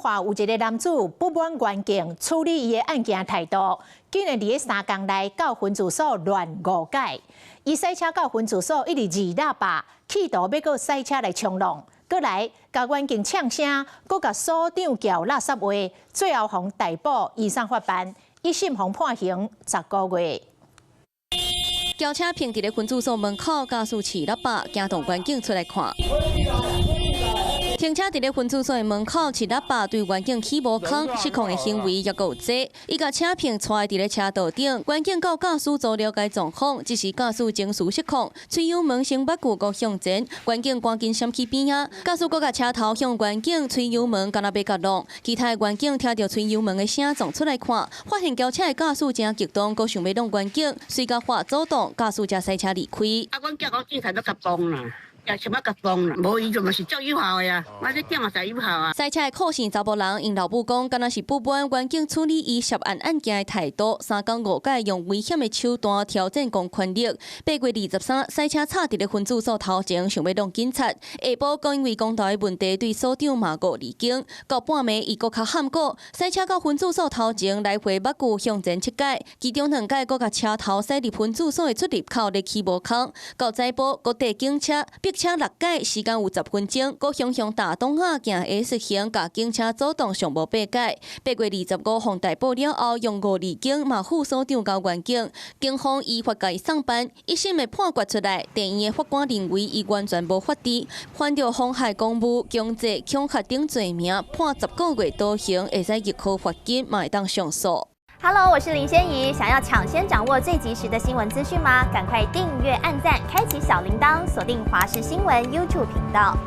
化有一个男子不滿員警處理伊的案件態度，竟然佇咧3工內到分駐所亂五擺。伊駛車到分駐所，一直按喇叭，企圖欲閣駛車來衝撞，閣來共員警嗆聲，閣共所長叫垃圾話，最後予逮捕移送法辦，一審予判刑10個月。轎車停佇咧分駐所門口，駕駛試喇叭，驚動員警出來看。停車佇咧分駐所的門口，試喇叭對員警起無空，失控的行為猶閣有這。伊共車棚跩佇咧車道頂，員警到駕駛座了解狀況，這時駕駛情緒失控，催油門先捌句閣向前，員警趕緊閃去邊仔，駕駛閣共車頭向員警催油門，敢若欲共挵。其他的員警聽著催油門的聲，撞出來看，發現轎車的駕駛誠激動，閣想欲挵員警，隨共話阻擋，駕駛才駛車離開。啊，阮囝講警察欲共幫啦。也想欲共幫啦，無伊就嘛是足有效的啊，我這店嘛是有效啊。駛車的柯姓查埔人，𪜶老母講，敢若是不滿員警處理伊涉案案件的態度，3工五擺用危險的手段挑戰公權力。8月23，駛車插佇咧分駐所頭前，想欲挵警察。下晡閣因為公道的問題，對所長罵五字經。到半暝，伊閣較喊過，駛車到分駐所頭前來回捌句向前七擺，其中兩擺閣共車頭駛入分駐所的出入口咧起無空。到早晡閣綴警車，逼車六擺，時間有10分鐘，閣雄雄大擋仔行 S 型，共警車阻擋上無八擺。8月25予逮捕了後，用五字經罵副所長佮員警，警方依法共伊送辦。一審的判決出來，地院的法官認為伊完全無法治，犯著妨害公務、強制、恐嚇等罪名，判10個月徒刑，會使入科罰金，嘛會當上訴。 Hello，我是林仙怡。想要搶先掌握最及時的新聞資訊嗎？趕快訂閱、按讚、開啟小鈴鐺，鎖定華視新聞 YouTube 頻道。